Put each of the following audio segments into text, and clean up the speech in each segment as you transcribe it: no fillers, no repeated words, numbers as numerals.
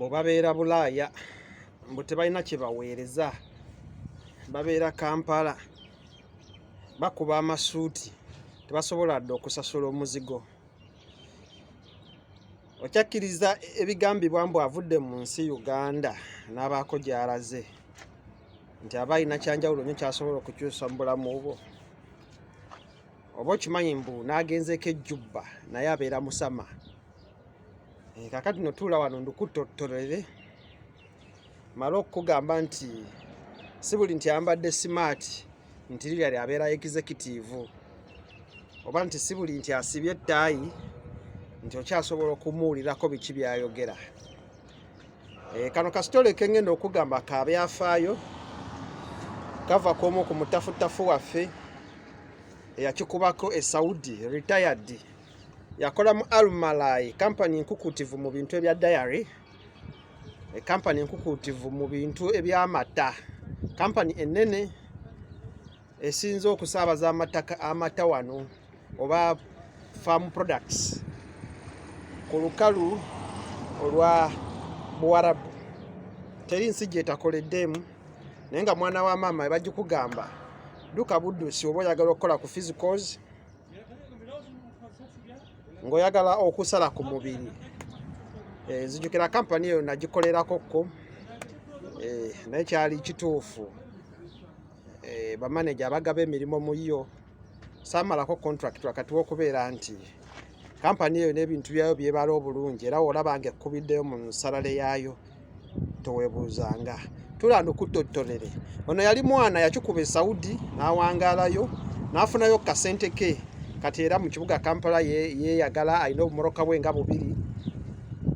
Mbu babeera Bulaaya, mbu tebalina kye baweereza, babeera Kampala, bakuba amasuuti, tebasobola dda okusasula omuzigo. Okyakkiriza ebigambibwa mbu avudde mu nsi Uganda n'abaako gy'alaze nti aba alina kyanjawulo nnyo ky'asobola okukyusa mu bulamu bwo? Oba okimanyi mbu n'agenzeeko e Jubba naye abeera Musama? Kakati no tuula wano ndikutottolere male okukugamba nti si buli nti ayambadde simaati nti lirya lyabeera executive, oba nti si buli nti asibye ettaayi nti okyasobola okumuwulirako biki byayogera. Kano kasitole kengenda okugamba ka byafaayo kava ku omu ku mutafutafu waffe eyakikubako e Saudi, retired, yakola mu Almalai, kampani nkukuutivu mu bintu ebya dairy, kampani nkukuutivu mu bintu eby'amata, kampani ennene esinze okusaabaza amata wano oba farm products ku lukalu olwa Buwarabu. Teri nsi gyetakoleddeemu, naye nga mwana wa maama ebagikugamba duka buddusi oba oyagala okukola ku physicals ng'oyagala okusala ku mubiri. Nzijukira kampani eyo nagikolerako ko, naye kyali kituufu, bamaneja abagaba emirimu mu yo saamalako contract wakati w'okubeera nti kampani eyo n'ebintu byayo byebala obulungi, era olaba nga ekkubiddeyo mu nsalale yaayo toweebuuzanga. Tulanda okutottolere ono yali mwana yakikuba e Saudi n'awangaalayo n'afunayo kasente ke. Kati era mu kibuga Kampala yeeyagala, alina obumoroka bwe nga bubiri,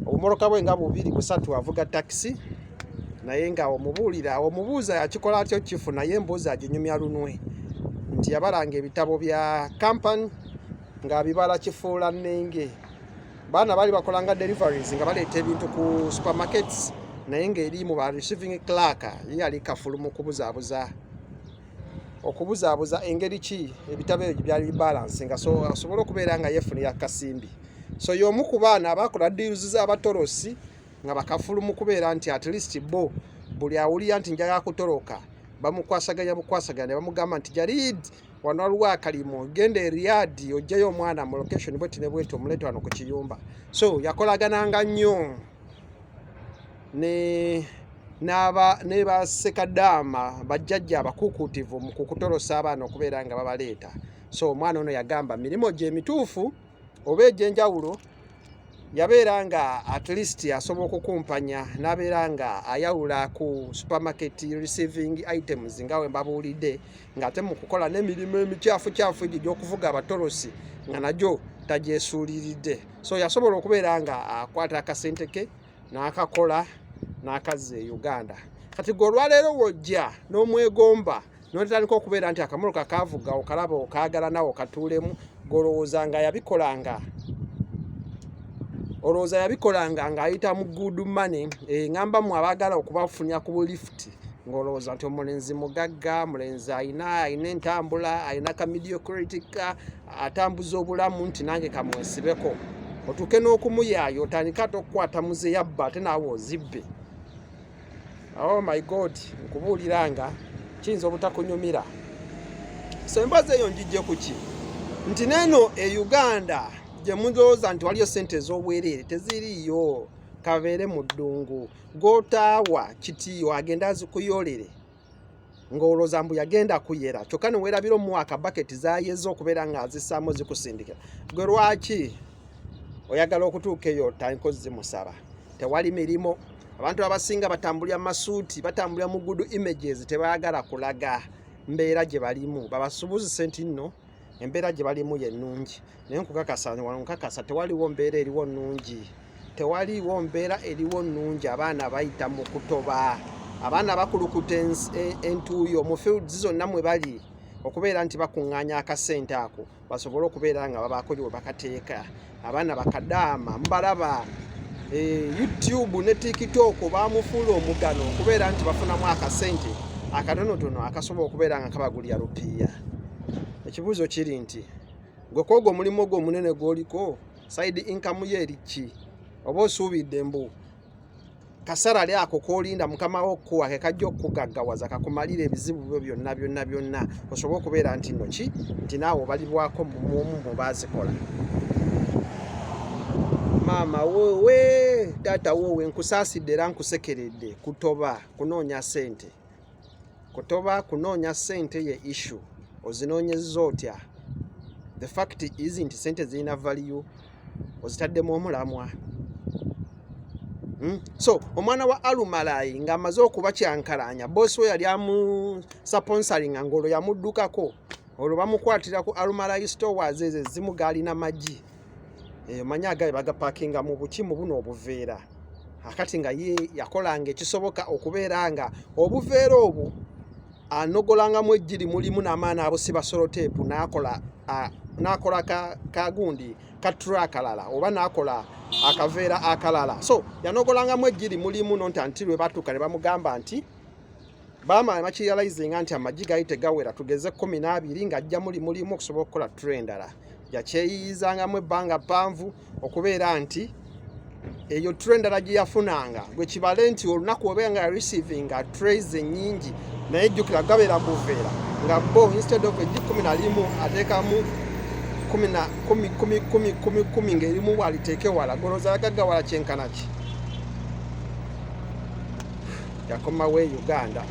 obumoroka bwe nga bubiri busatu, avuga takisi, naye nga omubuulira omubuuza yakikola atyo kifu, naye emboozi aginyumya lunwe nti yabalanga ebitabo bya kampani ng'abibala kifuula nnenge. Baana baali bakolanga deliveries nga baleeta ebintu ku supermarkets, naye ng'eri mu ba receiving clerk ye yali kafulu mu kubuzaabuza okubuzaabuza engeri ki ebitabo ebyo byali balance nga so asobole okubeera nga yeefunira kasimbi. So y'omu ku baana abakola deals z'abatolosi nga bakafulu mu kubeera nti at least bo buli awulira nti njagala kutoloka bamukwasaganya bukwasaganya ne bamugamba nti Jarid, wano waliwo akalimu, genda e Riyadh ojjayo omwana mu location bweti ne bweti, omuleete wano ku kiyumba. So yakolagananga nnyo ne n'aba ne basekadaama bajjajja abakuukuutivu mu kukutolosa abaana okubeera nga babaleeta. So omwana ono yagamba mirimu gye emituufu oba egy'enjawulo yabeera nga at least asobola okukumpanya n'abeera nga ayawula ku supermarket receiving items nga we mbabuulidde, ng'ate mu kukola n'emirimu emikyafu egyo gy'okuvuga abatolosi nga nagyo tagyesuuliridde. So yasobola okubeera nga akwata akasente ke n'akakola n'akazza e Uganda. Kati gwe olwaleero wojja n'omwegomba n'otandika okubeera nti akamotoka kaavuga okalaba okaagala nawe okatuulemu, golowooza nga yabikolanga, olowooza yabikolanga ng'ayita mu good money. Ŋŋamba mmwe abaagala okubafunya ku lift ng'olowooza nti omulenzi mugagga, mulenzi alina entambula, alina ka mediocrity ka atambuza obulamu nti nange kamwesibeko, otuuke n'okumuyaaya otandike ate okukwata muze yabba ate naawe ozibbe. Oh my God, nkubuulira nga kiyinza obutakunyumira. So emboozi eyo njijje ku ki nti neeno e Uganda gye mulowooza nti waliyo ssente ez'obwereere teziriiyo. Kabeere mu ddungu gw'otaawa kitiiyo agenda azikuyoolere ng'olowooza mbu yagenda kuyera, kyokka ne weerabira omuwa akabaketi z'ayeze okubeera ng'azissaamu zikusindikira. Gwe lwaki oyagala okutuuka eyo otandika ozimusaba? Tewali mirimu. Abantu abasinga batambulira masuuti, batambulira mu good images, tebaagala kulaga mbeera gye balimu. Babasuubuzise nti nno embeera gye balimu ye nnungi, naye nkukakasa wano nkakasa tewaliwo mbeera eriwo nnungi, tewaliwo mbeera eriwo nnungi. Abaana bayita mu kutoba, abaana bakulukuta entuuyo mu fields zonna mwe bali okubeera nti bakuŋŋaanya akasente ako basobole okubeera nga babaako we bakateeka. Abaana bakadaama mubalaba YouTube ne TikTok bamufuula omugano okubeera nti bafunamu akasente akatonotono akasobola okubeera nga kabagulira lupiiya. Ekibuuzo kiri nti gwe kwogwo omulimu gwo omunene gw'oliko, side income yo eri ki? Oba osuubidde mbu Kasalale ako k'olinda mukama wo okukuwa ke kajja okukugaggawaza, kakumalira ebizibu byo byonna byonna byonna, osobole okubeera nti nno ki nti naawe obalibwako mumu mu baazikola. Maama woowe, taata woowe, nkusaasidde era nkusekeredde. Kutoba kunoonya ssente, kutoba kunoonya ssente ye issue. Ozinoonyezza otya? The fact is nti ssente zirina value, ozitaddemu omulamwa. So omwana wa Alumalayi ng'amaze okubakyankalanya, bosi we yali amusponsoringa ng'olwo yamuddukako, olwo bamukwatira ku Alumalayi stores ezo ezimu gaalina magi. Omanyi agaye bagapakinga mu buki, mu buno obuveera. Akati nga ye yakolanga ekisoboka okubeera nga obuveera obwo anogolangamu ejjiri mulimu n'amaana abusiba sellotape, n'akola kagundi ka tray akalala oba n'akola akaveera akalala. So yanogolangamu ejjiri mulimu nonti anti lwe batuuka ne bamugamba nti bamala bakirealizinga nti amagi gali tegawera, tugeze 12, ng'ajja muli mulimu okusobola okukola tray endala. Yakyeyiyizangamu ebbanga ppanvu okubeera nti eyo tray endala gye yafunanga gwe kibale nti olunaku obeera nga yareceiving trays ennyingi, naye jjukira gabeera buveera nga bo instead of eggi 11 ateekamu kumi na kumi kumi kumi kumi kumi, ng'erimu bw'aliteeke wala golooza yagaggawala kyenkana ki. Yakomawo e Uganda.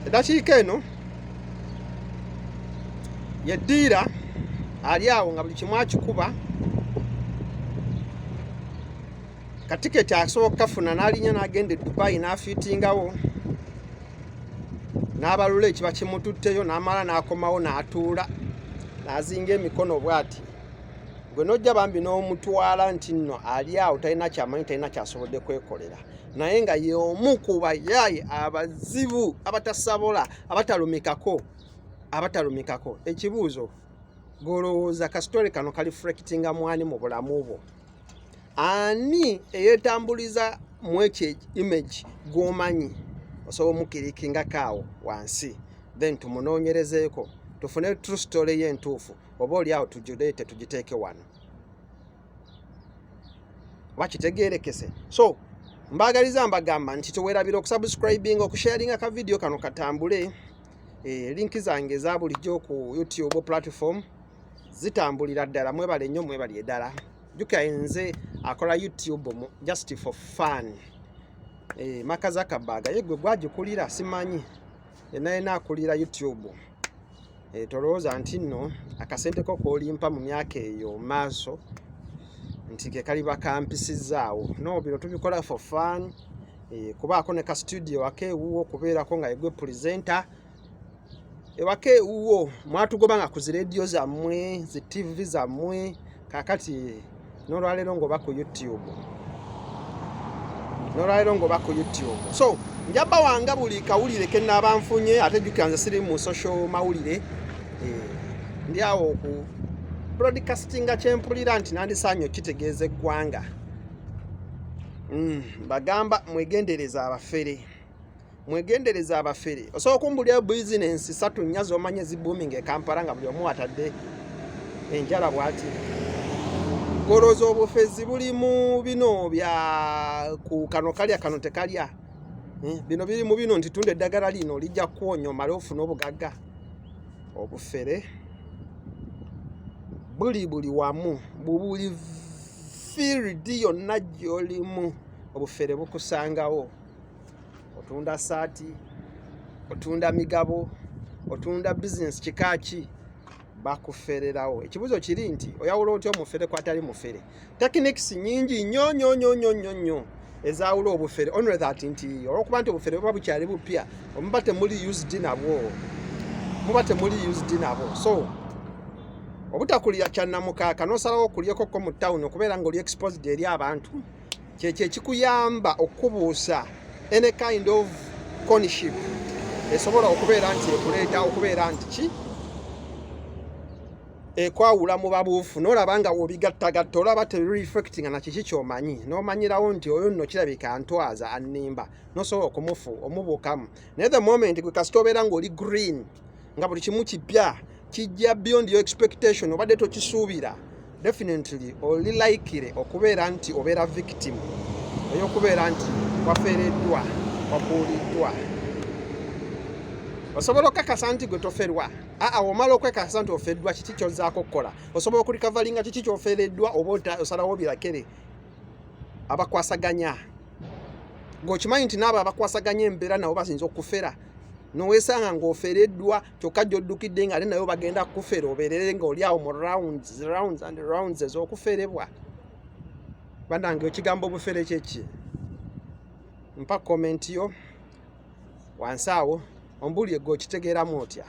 Eddakiika eno yeddiira ali awo nga buli kimu akikuba katiketi asobola okukafuna, n'alinnya n'agenda e Dubai, n'afiitingawo n'abalula ekiba kimututteyo, n'amala n'akomawo n'atuula n'azinga emikono bw'ati. Gwe n'ojja bambi n'omutwala nti nno ali awo talina kyamanyi, talina kyasobodde kwekolera, naye nga ye omu ku bayaaye abazibu abatasabola, abatalumikako, abatalumikako. Ekibuuzo, golowooza kasitole kano kali reflectinga mwani mu bulamu bwo? Ani eyeetambuliza mu ekyo image gw'omanyi? Osobola omukirikingako awo wansi, then tumunoonyerezeeko tufune true story ye entuufu, oba oli awo tugireete tugiteeke wano oba kitegeerekese. So mbaagaliza, mbagamba nti teweerabira okusubscribinga, okusharinga ka video kano katambule. Link zange eza bulijjo ku YouTube platform zitambulira ddala. Mwebale nnyo, mwebali eddala. Jjukira nze akola YouTube mu just for fun. Maka Zuckerberg ye gwe gwagikulira, simanyi yenna yenna akulira YouTube. Tolowooza nti nno akasente ko k'olimpa mu myaka eyo maaso nti ke kaliba kampisizaawo. No, bino tubikola for fun. Kubaako ne ka studio waka ewuwo, okubeerako nga yegwe presenter ewaka ewuwo. Mwatugoba nga ku zirediyo zammwe, zi TV zammwe. Kakati n'olwaleero ng'oba ku YouTube, n'olwaleero ng'oba ku YouTube. So njaba wanga buli kawulire ke naaba nfunye. Ate jjukira nze siri mu social mawulire. Ndi awo oku broadcastinga kyempulira nti nandisaanye okitegeeza eggwanga. Bagamba mwegendereza abafere, mwegendereza abafere. Osobola okumbulira bizinensi satu nnya z'omanyi ezibooming e Kampala nga buli omu atadde enjala bw'ati? Golooza obufezi buli mu bino bya ku kano kalya, kano tekalya. Bino biri mu bino nti tunda eddagala lino lijja kuwonya omale ofune obugagga. Obufere buli buli wamu, buli field yonna gy'olimu obufere bukusangawo. Otunda saati, otunda migabo, otunda bizinesi kika ki, bakufererawo. Ekibuuzo kiri nti oyawula otya omufere ku atali mufere? Techniques nyingi nnyo nnyo nnyo nnyo nnyo nnyo ezaawula obufere, only that nti olwokuba nti obufere buba bukyali bupya, omuba temuli used nabwo, muba temuli used nabwo. So obutakulira kyannamukaaka n'osalawo okulyekokko mu tawuni, okubeera ng'oli exposed eri abantu, kyekyo ekikuyamba okukubuusa any kind of conship esobola okubeera nti ekuleeta okubeera nti ki ekwawula mu babuufu. N'olaba nga wobigattagatta, olaba tereflectinga na kiki kyomanyi, n'omanyirawo nti oyo nno kirabika antwaza, annimba, n'osobola okumufu omubuukamu. Naye the moment gwe kasita obeera ng'oli green, nga buli kimu kipya kijja beyond your expectation, obadde tokisuubira, definitely oli likely okubeera nti obeera victim. Ey'okubeera nti wafeereddwa, wabuuliddwa, osobola okukakasa nti gwe toferwa? Aa, omala okwekakasa nti ofeddwa, kiki kyozzaako okukola? Osobola okurecoveringa kiki kyofeereddwa, oba osalawo birakere abakwasaganya? Ng'okimanyi nti n'abo abakwasaganya embeera nabo bayinza okufera, noweesanga ng'ofereddwa, kyokka gy'oddukidde nga ate nayo bagenda kukufera, obeerere ng'oli awo mu rounds, rounds and rounds ez'okuferebwa. Banange, ekigambo obufere kyeki? Mpa comment yo wansi awo ombuulire, gwe okitegeeramu otya?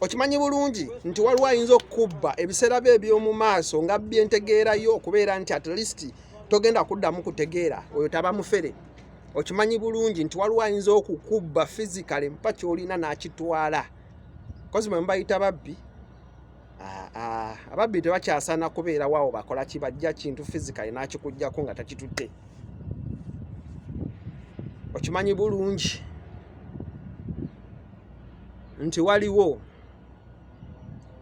Okimanyi bulungi nti waliwo ayinza okukubba ebiseera bye eby'omu maaso nga byentegeerayo okubeera nti at least togenda kuddamu kutegeera, oyo taba mufere. Okimanyi bulungi nti waliwo ayinza okukubba physically, mpa kyolina n'akitwala, kozi mwe mubayita babbi. Ababbi tebakyasaana kubeera waawo. Bakola ki? Bajja kintu physically n'akikugjako nga takitutte. Okimanyi bulungi nti waliwo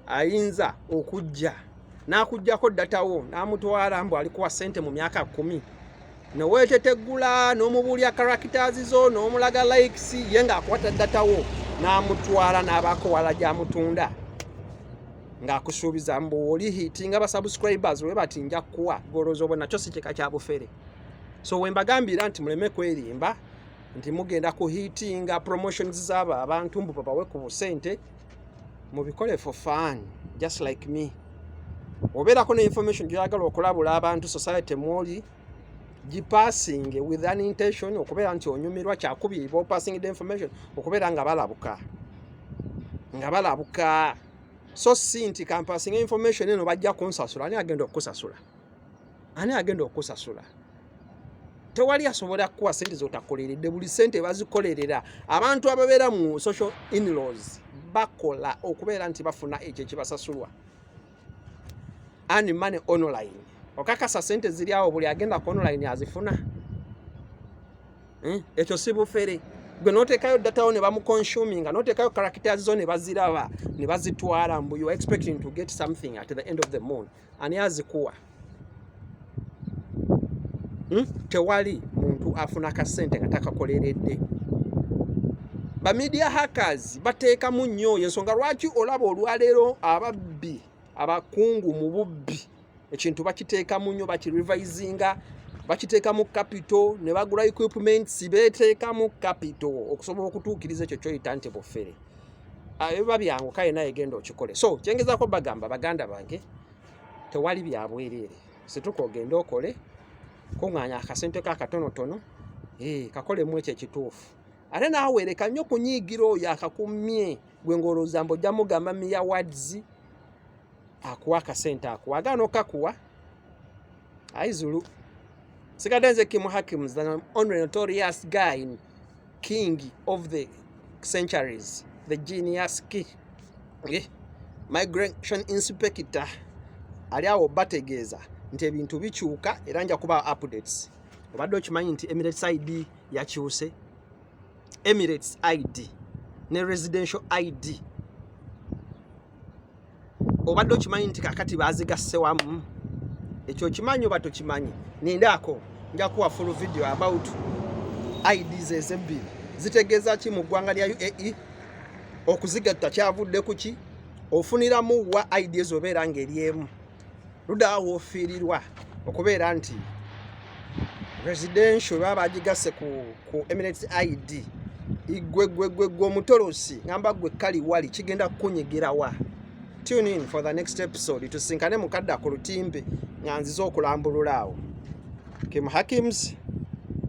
ayinza okujja n'akuggyako data wo n'amutwala, mbu alikuwa ssente mu myaka 10, neweeteteggula n'omubuulya characters zo n'omulaga likes ye, ng'akwata data wo n'amutwala n'abaako wala gy'amutunda, ng'akusuubiza mbu oli hittinga ba subscribers we bati nja kukuwa. Golooza obwo nakyo si kika kya bufere? So we mbagambira nti muleme kwerimba nti mugenda kuhittinga promotions z'abo abantu mbu babawe ku busente. Mubikole for fun, just like me. Obeerako ne information gyoyagala okulabula abantu, society mwoli, gipassinge with an intention okubeera nti onyumirwa. Kyakubiri, bopassing the information okubeera nga balabuka, nga balabuka, so si nti kampassinga information eno bajja kunsasula. Ani agenda okukusasula? Ani agenda okukusasula? Tewali asobola kukuwa sente zotakoleredde. Buli sente bazikolerera. Abantu ababeera mu social inlaws bakola okubeera nti bafuna ekyo ekibasasulwa. Earn money online, okakasa sente ziri awo, buli agenda ku online azifuna. Ekyo si bufere? Gwe noteekayo data wo ne bamuconsuminga, noteekayo characters zo ne baziraba ne bazitwala, mbu you are expecting to get something at the end of the moon. Ani azikuwa? Tewali muntu afuna kasente nga takakoleredde. Ba media hackers bateekamu nnyo. Yensonga lwaki olaba olwaleero ababbi abakungu mu bubbi ekintu bakiteekamu nnyo, bakirevisinga, bakiteekamu capital ne bagula equipments, beteekamu capital okusobola okutuukiriza ekyo kyoyita nti bufere. Biba byangu, kale naye genda okikole. So kyengezaako bagamba, baganda bange, tewali byabwereere. Situka ogende okole, kuŋŋaanya akasente ka akatonotono, kakolemu ekyo ekituufu. Ate naawe leka nnyo kunyiigira oyo akakummye gwe ng'olowooza mbu ojja mugamba miya words akuwa akasente akuwa, agaana okakuwa aizulu. Sigadde nze Kim Hakims, the only notorious guy, king of the centuries, the genius king, migration inspector, ali awo bategeeza nti ebintu bikyuka era nja kuba updates. Obadde okimanyi nti Emirates ID yakyuse? Emirates ID ne residential ID, obadde okimanyi nti kakati bazigasse wamu? Ekyo okimanyi oba tokimanyi? Nindaako, nja kuwa full video about IDs ezebbiri zitegeeza ki mu ggwanga lya UAE. Okuzigatta kyavudde ku ki? Ofuniramu wa ID ezo obeera ng'eri emu? Luddawa woofiirirwa okubeera nti residential baba bagigasse ku Emirates ID? Igwe gwe gwe gwe omutolosi, ngamba gwe kali wali kigenda kukunyigirawa. Tune in for the next episode, tusinkane mukadda ku lutimbe nga nzize okulambulula awo. Kim Hakims,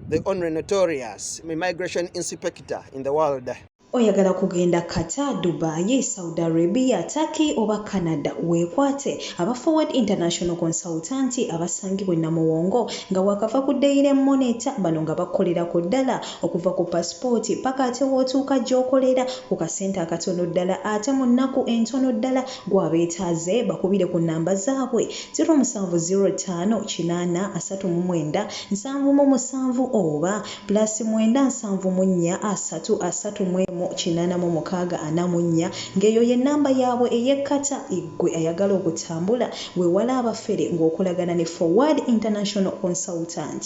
the only notorious immigration inspector in the world. Oyagala kugenda Qatar, Dubai, Saudi Arabia, Turkey oba Canada? Weekwate aba Forward International Consultant abasangibwa e Namuwongo nga wakava ku Daily Monitor. Bano nga bakukolerako ddala okuva ku pasipooti paka ate w'otuuka gy'okolera ku kasente akatono ddala ate mu nnaku entono ddala. Gw'abeetaaze bakubire ku nnamba zaabwe 0705 8 39 77 oba +974 3 31. 86 44, ng'eyo y'ennamba yaabwe ey'e Qatar. Ggwe ayagala okutambula, weewale abafere ng'okolagana ne Forward International Consultant.